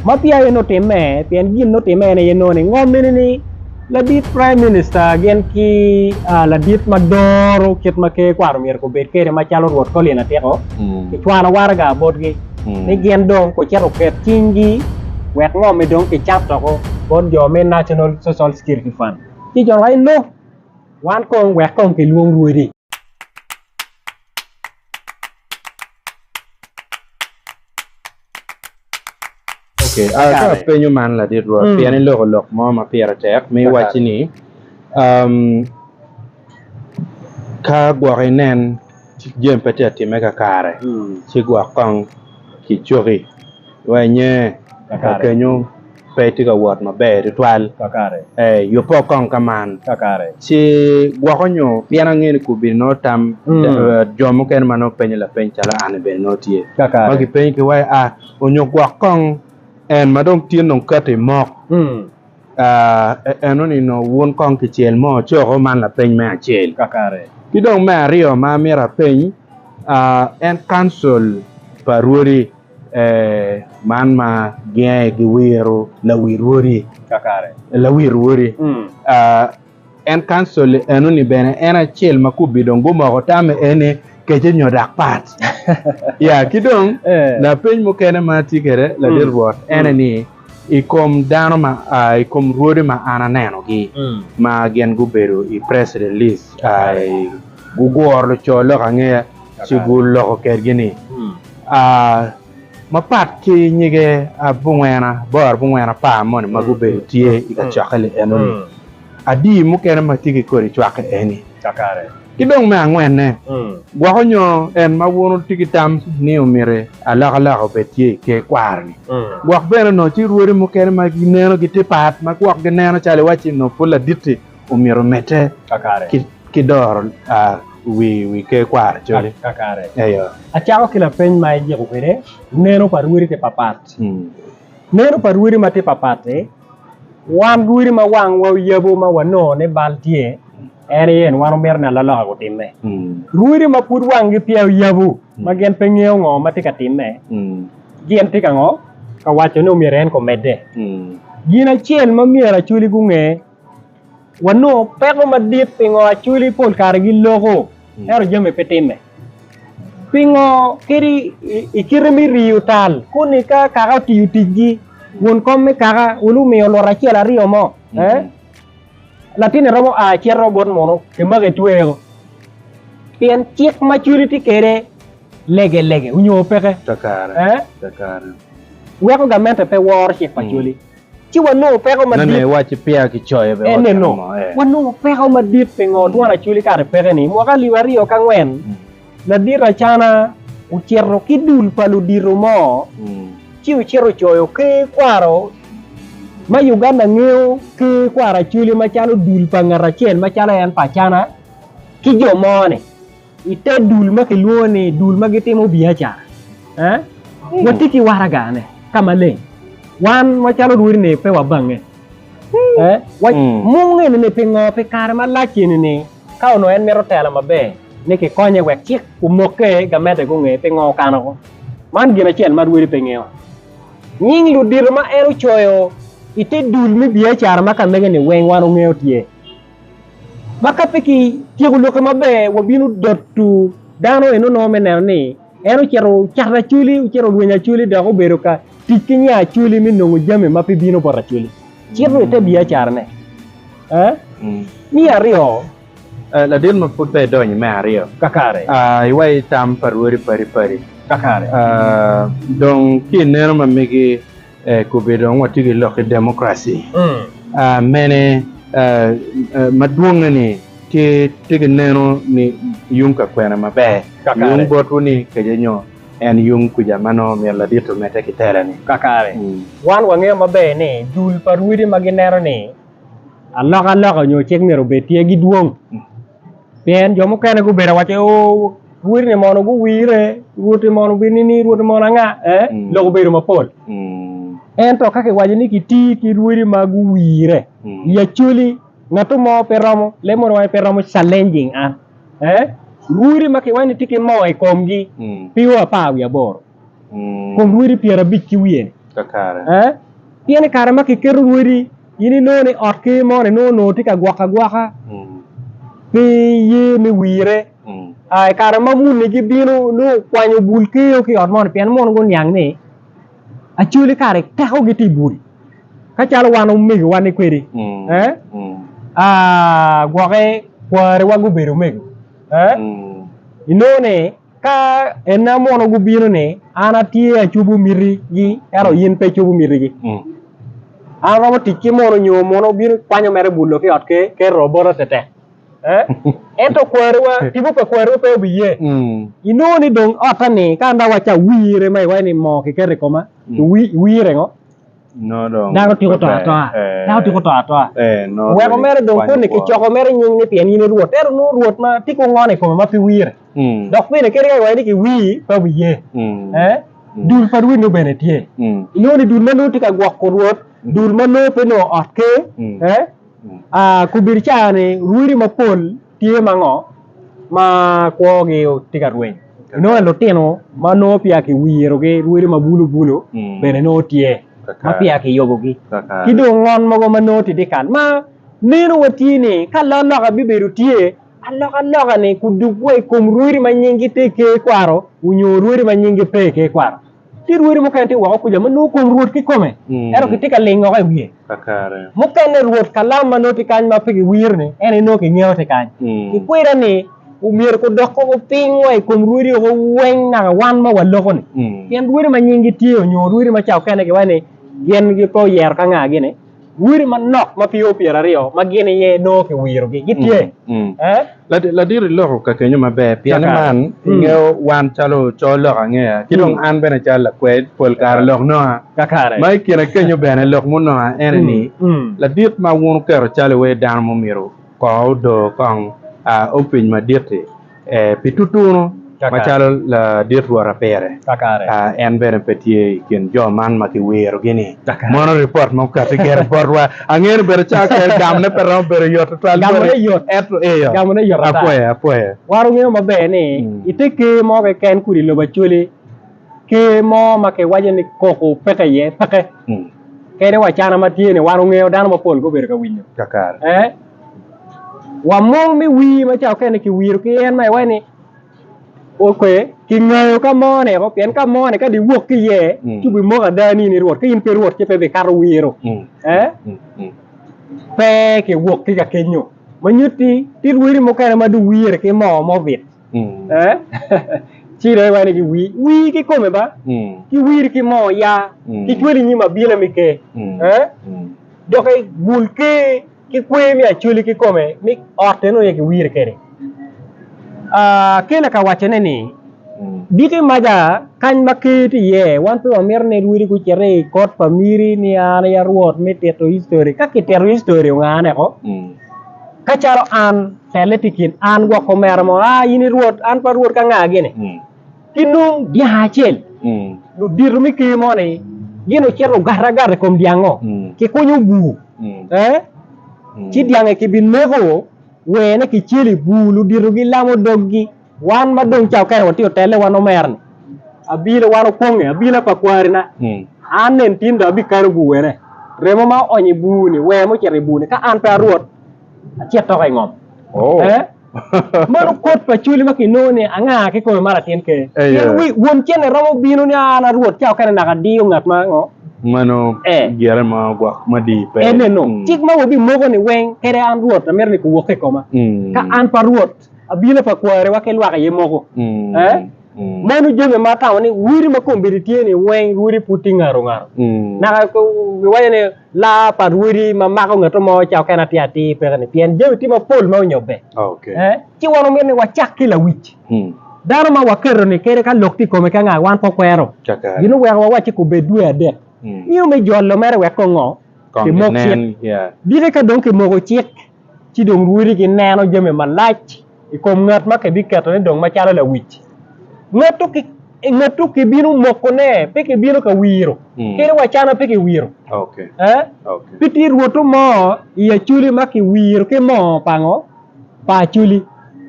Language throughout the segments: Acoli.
Ma peya en otimme, pien gin ma otimme en aye nongo ni ngom eni ni ladit Prime Minister gin ki ladit ma doro kit ma ker kwaro myero gubed kwede macalo Rwot Colin Atiko kicwalo waraga botgi ni gin dong gucit oket cinggi wek ngom-mi dong kicat woko bot jo me National Social Security Fund. Ci jo waco ni no, wan kong wek kong kilwong rwodi. Ok, ka apenyo man ladit Rwot, pien iloko lok mo ma pire tek ma iwacci ni, ka gwok inen jami pe tye ka timme kakare, ci gwok kong kicoki wa inge ka kenyo pe tye ka wot maber tutwal, yubbe kong ka man ci gwoko nyo pien angeyo ni kubino nongo tam jo mukene ma nongo penyo lapeny calo an-ni bene nongo tye ma gipenyo ki wa a onyo gwok kong en ma dong tin dong keto i mok enoni nongo wun kong kicel mo coko man lapeny me acel ki dong me aryo ma amyero apeny en kancol pa rwodi Man ma gin aye giwiro lawi rwodi, lawi rwodi. En kancol enoni bene en acel ma kubbi dong gumoko tamme eni kece nyo dok pat. Ya ki dong lapeny mukene ma atye kwede ladit Rwot ene ni i kom dano ma i kom rwodi ma an anenogi ma gin gubedo i president list guguro luco lok angeya ci guloko kwedgi ni Mapat ki nyige abongwena, boro abongwen apar moni ma gubedo tye i kacokke li enoni, adi mukene ma tye ki kodi cwakke eni. Ki dong me angwenne, gwoko nyo en ma wun wutye ki tam ni omyero alokaloka obed tye i ker kwaro-ni. Gwok bene onongo tye rwodi mukene ma gineno gitye pat ma gwok gineno calo iwacci onongo pud ladit-ti omyero omedde ki doro wi ker kwaro coli. Kakare. Acako ki lapeny ma ijiko kwede, neno pa rwodi tye papat. Neno pa rwodi ma tye papat-ti, wan rwodi ma wangwa oyabo ma wanongo ni bal tye, en aye en wan wamito ni alaloka gutimme. Rwodi ma pud wanggi peya oyabo ma gin pe ngeyo ngo ma tye ka timme, gin tye ka ngo? Ka waco ni omyero en komedde. Gin acel ma myero Acholi gunge, Wanongo peko madit pingo Acholi pol kare giloko ento jami pe timme. Pingo kadi i kite me riyo tal koni ka kaka otiyo ticgi won kom me kaka olu omiyo luto acel aryo mo eh? Latinni romo a cito bot munu kimako itwero pien cik ma Acholi tye kwede lege lege onyo peke eh? Weko gamente pe woro cik pa Acholi. Ci wanongo peko madit. Nene iwacci peya kicoyo bene wa gin mo. Wanongo peko madit pingo twon Acholi kare peke ni mwaka alip aryo ki angwen ladit Acana ocito ki dul pa ludito mo ci ocito ocoyo ker kwaro ma Uganda ngeyo ker kwaro Acholi macalo dul pa ngat acel macalo en pa Acana ki jo mo ni. I te dul ma kilwongo ni dul ma gitimo biacara, watye ki waragane ka maleng. Wan macalo rwodi-ni pe wabange. Mung eni-ni pingo pi kare malac eni-ni ka onongo en mito tela maber ni kikonye wek cik omokke gamente gunge pingo okano ko? Man gin acel ma rwodi pe ngeyo. Nying ludito ma en ocoyo i te dul me biacara ma ka mege-ni weng wan ongeyo tye. Ma ka pe kityeko lokke maber, wabino doto dano eno me neno ni en ocito ocato Acholi, ocito orwenyo Acholi dok obedo ka tic ki nya Acholi me nongo jami ma pe bino bot Acholi. Cito i te biacarane. Me aryo. Ladit ma pud peya idonyo i me aryo. Kakare. Iwaco tam pa rwodi padi padi. Kakare. Dong ki i neno ma megi. Kobbe dong watye ki lok ki democracy mene madwonge ni tye ki neno ni yung ka kwene maber yung botwu ni kece nyo en yung kuca ma nongo myero ladit omedde ki tela ni. Kakare, wan wangeyo maber ni dul pa rwodi ma gineno ni alokaloka nyo cik myero obed tye gidwong. Pien jo mukene gubedo awaca ni, Oo, rwodi-ni mono guwire, rwot-ti mono obedo nini, rwot-ti mono anga? Eh, lok obedo mapol. Ento ka kiwaco ni kiti ki rwodi ma guwire i Acholi, ngat mo pe romo, leb mono waco pe romo challenging an. Eh, rwodi ma kiwaco ni tye ki moo i komgi pe o apar wiye aboro, kom rwodi pyerabic ki wiye-ni. Kakare. Eh? Pien i kare ma kiketo rwodi, in inongo ni ot ker moni nongo onongo tye ka gwoko agwoka pe ye me wire. Ah, I kare ma muni gibino nongo okwanyo bul ker ki i ot moni pien mono guniang ni Acholi kare tekogi tye i bul. Ka calo wan omegowa ni kwedi, eh? Ah, gwoke kwariwa gubedo omego. Eh? Inongo ni Ka ena mono gubino ni, an atye acobo mitigi, ento in pe icobo mitigi. An aromo tic ki mono nyo mono bino kwanyo mere bulo ki i ot ker, keto bota tetek. Eh? Ento kwariwa, tipo pa kwariwa pe obiye. Inongo ni dong otta-ni, ka an dong awacci awire ma iwaco ni moo kiketo i koma, iwire ngo? Dano tiko to atoa. Dano tiko to atoa. Oweko mere dong koni kicoko mere nying ni pien in i Rwot. Ento nongo Rwot ma tye ki ongono i kome ma pe wire. Dok bene kadi ka iwaco ni kiwii pe obiye. Dul pa rwot nongo bene tye. Inongo ni dul ma nongo tye ka gwoko Rwot, dul ma nongo pe nongo ot ker. Kobedo caa-ni rwodi mapol tye ma ngo ma kwogi tye ka rweny. Inongo lutino ma nongo peya kiwirogi rwodi ma bulu bulu bene nongo tye ma peya kiyubogi ki dong ngon mogo ma nongo tye dyekal ma meno wa tye ni ka alokaloka bibedo tye alokaloka ni kudub wa i kom rwodi ma nyinggi tye i ker kwaro onyo rwodi ma nyinggi pe i ker kwaro. Tye rwodi mukene tye woko kuca ma nongo kom Rwot kikome, ento gitye ka ling woko i wiye. Mukene Rwot kalam ma nongo tye kany ma pe kiwiro-ni, en aye nongo kingeyo tye kany. Kikweda ni omyero kudok koko piny wa i kom rwodi woko weng naka wan ma waloko-ni. Pien rwodi ma nyinggi tye onyo rwodi ma ca okene giwaco ni gin pe oyero ka nga-gi-ni, Wodi manok ma pe o pyeraryo ma gin aye nongo kiwirogi gitye. Ladit iloko ka kenyo maber pien ni man ingeyo wan calo co lok angeya ki dong an bene calo lakwed pol kare lok nonga ma i kine kenyo bene lok munonga ene ni ladit ma wun wuketo calo iwe dano mumito kong odor kong opic madit-ti Pi tutunu, macalo ladit Rwot Apire, en bene pe tye i kin jo man ma kiwirogi-ni. Mono ripot ma okatti gire botwa. Angeyo ni bedo calo ker gamone pe romo bedo yot tutwal boti, ento eyo, apwoyo, apwoyo. Wan wangeyo maber ni i te ker mo keken kudi i lobo Acholi, ker mo ma kiwaco ni koko peke iye peke. Kadi wa cana ma tye-ni wan wangeyo dano mapol gubedo ka winyo. Wa mung me wir ma ca okene kiwiro ki en ma iwaco ni ok kingayo ka mo-ni eko pien ka mo-ni ka diwok ki iye ci obimoko ada ni in i Rwot ka in pe Rwot ci pe bikato wiro eh pe kiwok ki ka kenyo ma nyutti tye rwodi mukene ma dong wire ki moo mo bit eh ci dong iwaco ni kiwir wir kikome ba kiwiri ki moo ya kicwali i nyim abila me ker eh dok i bul ker ki kwer me Acholi kikome ni ot eno aye kiwire kwede. Akela ka wacone ni, Diki maca kany ma ker tye iye, wan pe wamito ni rwodi gucit i kot pa Miri ni an aye rwot me tito history. Ka kitito history ongane ko. Ka calo an, telle tye i kin an gwok omera mo, ah in i rwot, an pe arwot ka nga gini. Ki nung dyang acel, ludito me ker mo-ni gin ocito ogate agata i kom dyang-ngo, kikunyo bur, ci dyange kibineko, wene kicelo i bur, ludito gilamo doggi. Wan ma dong ca okene watye otelle wan omera-ni, abila wan okwonge, abila pa kwarina, an nen tin dong abikano bur wene, remo ma oonyo i bur-ni, wer mucito i bur-ni, ka an pe arwot, acit toka i ngom. Meno kot pa cwali ma kinongo ni anga kikome ma latin ker. Pien wi won cene romo bino ni an a rwot ca okene naka adiyo ngat ma ngo. Meno gire ma ogwok ma di pe. Eneno cik ma wabimoko ni weng kede an rwot amito ni kuwok ki i koma. Ka an pa rwot abila pa kwariwa ki lwak aye moko. Meno jami ma atamo ni wiri ma kombeddi tye ni weng rwodi pud tye ngaro ngaro. Naka giwaco ni laa pa rwodi ma mako ngat mo ca okene atir atir peke ni pien jami tye mapol ma onyobbe. Ci wan omito ni wacak ki lawic. Dano ma waketo ni kede ka lok tye i kome ka nga wan pe okwero. Gin oweko wawacci kubed dwe adek. Miyo me jolo mere wek kong ngo? Kimok cik. Diki ka dong kimoko cik ci dong rwodi gineno jami malac i kom ngat ma kibiketone dong macalo lawic. Ngatto kibino mokone, pe kibino ka wiro. Kadi wa cana pe kiwiro. Pe tye rwotto mo i Acholi ma kiwiro ki moo pa ngo? Pa Acholi.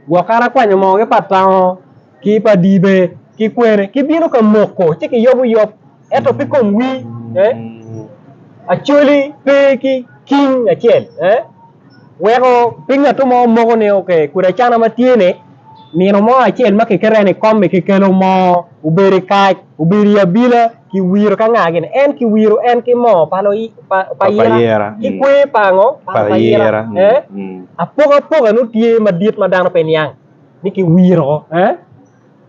Gwok kara kwanyo moo ki pa tango ki pa dibe ki kwene. Kibino ka moko ci kiyubo yub ento pe kom wir. Eh? Acholi pe ki king acel. Eh? Weko pe ngat mo moko ni okay, kudi acana ma tye ni nino mo acel ma kiketo en i kom-mi kikelo moo, obedo i kac, obedo i abila, kiwiro ka nga gini. En kiwiro en ki moo pa pa yira ki kwer pa ngo? Pa payira. Eh? Apokapoka nongo tye madit ma dano pe niang ni kiwiro eh?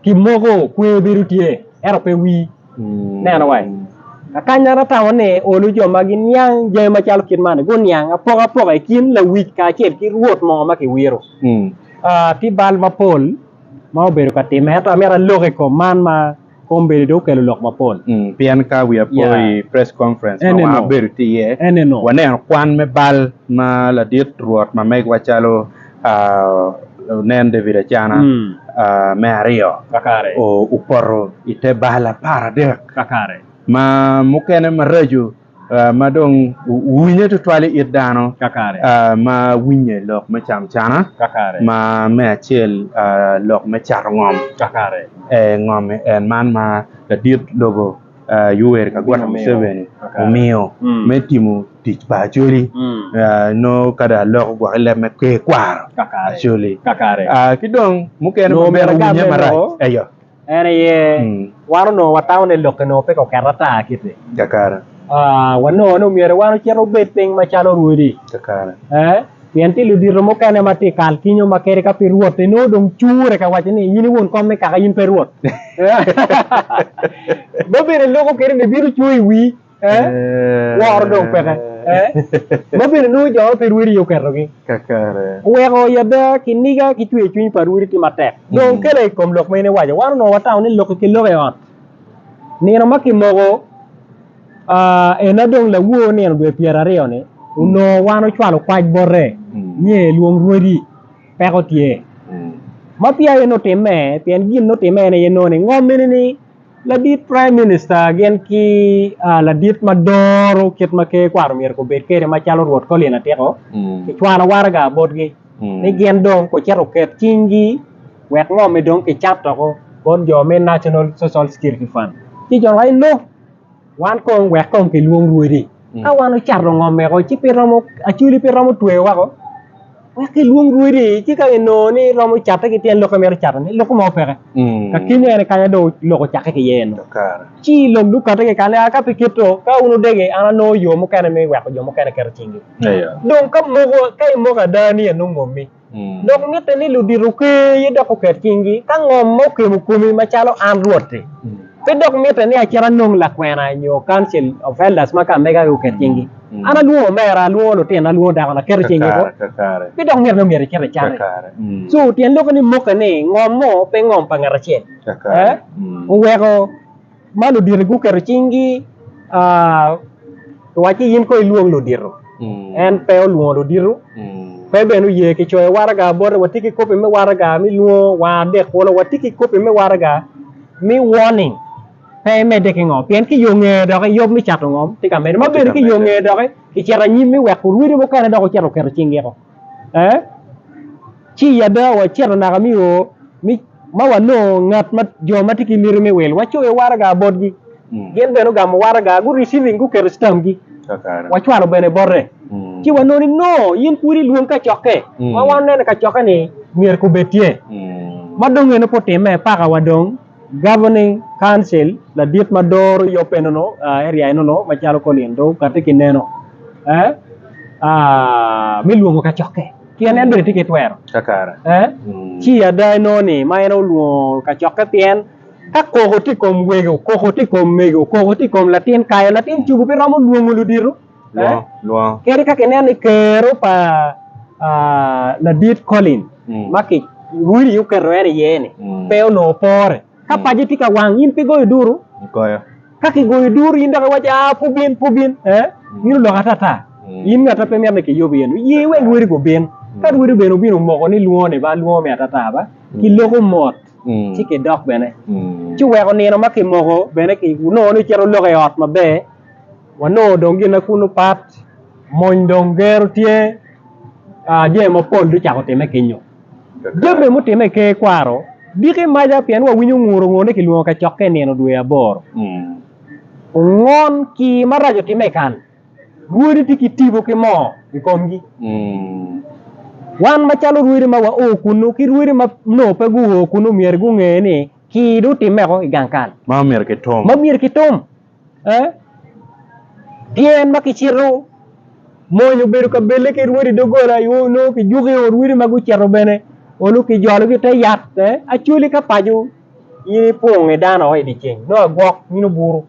Kimoko kwer bedo tye ento pe wir. Neno wai. Kakany an atamo ni olu jo ma giniang jami macalo kit man-ni guniang apokapoka i kin lawic kacel ki rwot moo ma kiwiro. Tye bal mapol ma obedo ka timme ento amito alok i kom man ma kombeddi dong okelo lok mapol. Pien ka wiya po i press conference ma wan wabedo tye iye, waneno kwan me bal ma ladit rwot ma megwa calo Onen David Acana me aryo opoto i te bal aparadek ma mukene maraco ma dong winye tutwal i it dano ma winye lok me camcana ma me acel lok me cato ngom ngom en man ma ladit lobo Yoweri Kaguta Museveni omiyo me timo tic pa Acholi nongo ka dong aloko gwok i leb me ker kwaro Acholi ki dong mukene ma bene winye marac eyo. En aye wan onongo watamo ni lok onongo pe oket ata kiti. Kakare. Wanongo ni omyero wan ocit obed piny macalo rwodi. Kakare. Pien tye ludito mukene ma tye i kal kinyo ma kadi ka pe rwot inongo dong cure ka waco ni in i won kom me kaka in pe rwot. Ma bene loko kede ni bino cwo i wii. Woro dong peke. Ma bene nongo jo ma pe rwodi aye oketogi. Kakare. Oweko i ada kiniga ki cwer cwiny pa rwodi tye matek. Dong kele i kom lok ma in iwaco. Wan onongo watamo ni lok-ki kiloko i ot. Nino ma kimoko ena dong lawor nino dwe pyeraryo-ni, onongo wan ocwalo kwac bote ni elwong rwodi, peko tye. Ma peya en otimme, pien gin mutimme en aye nongo ni ngom mene ni Ladit Prime Minister gin ki ladit ma doro kit ma ker kwaro myero gubed kwede macalo Rwot Colin Atiko kicwalo waraga botgi ni gin dong gucit oket cinggi wek ngom-mi dong kicat oko bot jo me National Social Security Fund. Ci jo waco no wan kong wek kong kilwong rwodi ka wan ocato ngom-mi oko ci pe romo Acholi pe romo tweyo woko. Wek kilwong rwodi, ci ka ginongo ni romo catte ki tyen lokke mito cato ni loko mo peke. Ka kenyo en kanya dong lok ocakke ki iye no. Ci lok dong okate ki kany, ka pe kito, ka wun wudege an anongo yo mukene me weko jo mukene keto cinggi. Dong ka moko, ka imoko ada ni anongo ngommi, dok mitte ni ludito ker aye dok oket cinggi ka ngom ma okemo komi macalo an Rwot-ti. Pe dok mitte ni acit anong lakwena nyo council of elders ma ka mega guket cinggi. An alwongo omera, alwongo lutina, alwongo dakona, aketo cinggi ko. Pe dok mitte ni omyero icit icate. So tyen lokke ni mokke ni ngom mo pe ngom pa ngat acel. Oweko ma ludito guketo cinggi kiwacci in kong ilwong ludito. En pe olwongo ludito, pe bene oye kicoyo waraga bote, watye ki kopi me waraga me lwongo wang adek kulu, watye ki kopi me waraga me warning pe imedde ki ngo pien ki yo ngeye doki yub me cato ngom tye ka medde ma bene ki yo ngeye doki kicito anyim me weko rwodi mukene dok ocito oketo cinggi ko eh ci i ada wacito naka mi o mi ma wanongo ngat ma jo ma tye ki miti me wil wacoyo waraga botgi gin bene ogamo waraga gu receiving guketo stamp gi wacwalo bene bote ci wanongo ni no in pud ilwong kacokke ma wan waneno kacokke ni myero kubed tye ma dong eno pe otimme paka wa dong Governing Council ladit ma doro yub enono area enono macalo Colin dong okati ki neno me lwongo kacokke pien en bene tye ki twero ci ada inongo ni ma en olwongo kacokke pien ka koko tye i kom wego, koko tye i kom mego, koko tye i kom latin kayo, latin cugu pe romo lwongo ludito kadi ka kineno ni kero pa ladit Colin ma Rwidi aye oketo en iye-ni pe onongo pore. Ka paco tye ka wang, in pe igoyo duru? Ka kigoyo duru, in dok iwaco, aa, pe obin, pe obin. In oloko atata. In ngat ma pe mito ni kiyub iye-ni, ye wek rwodi gubin. Ka rwodi bene obino omoko ni lwongo-ni ba lwongo me atata ba, kiloko mot ci kidok bene. Ci oweko nino ma kimoko bene onongo ni ocito oloko i ot maber, wanongo dong gin ma kunu pat, mony dong gero tye, jami mapol dong ocako timme kenyo. Jami mutimme i Ker Kwaro diki maca pien wawinyo nguru nguru ni kilwongo kacokke i nino dwe aboro. Ongon kir marac otimme i kal. Rwodi tye ki tipo ki moo i komgi. Wan macalo rwodi ma wao kunnu ki rwodi ma nongo pe guo kunnu myero gunge ni kir dong otimmeko i gang kal. Ma myero kitum. Ma myero kitum. Eh? Pien ma kicito mony obedo ka belle ki rwodi i doggola, nongo kijuki rwodi ma gucito bene olu kijologi i te yat. Eh? Acholi ka paco in ipong i dano i dyeceng nongo agwok in oburu.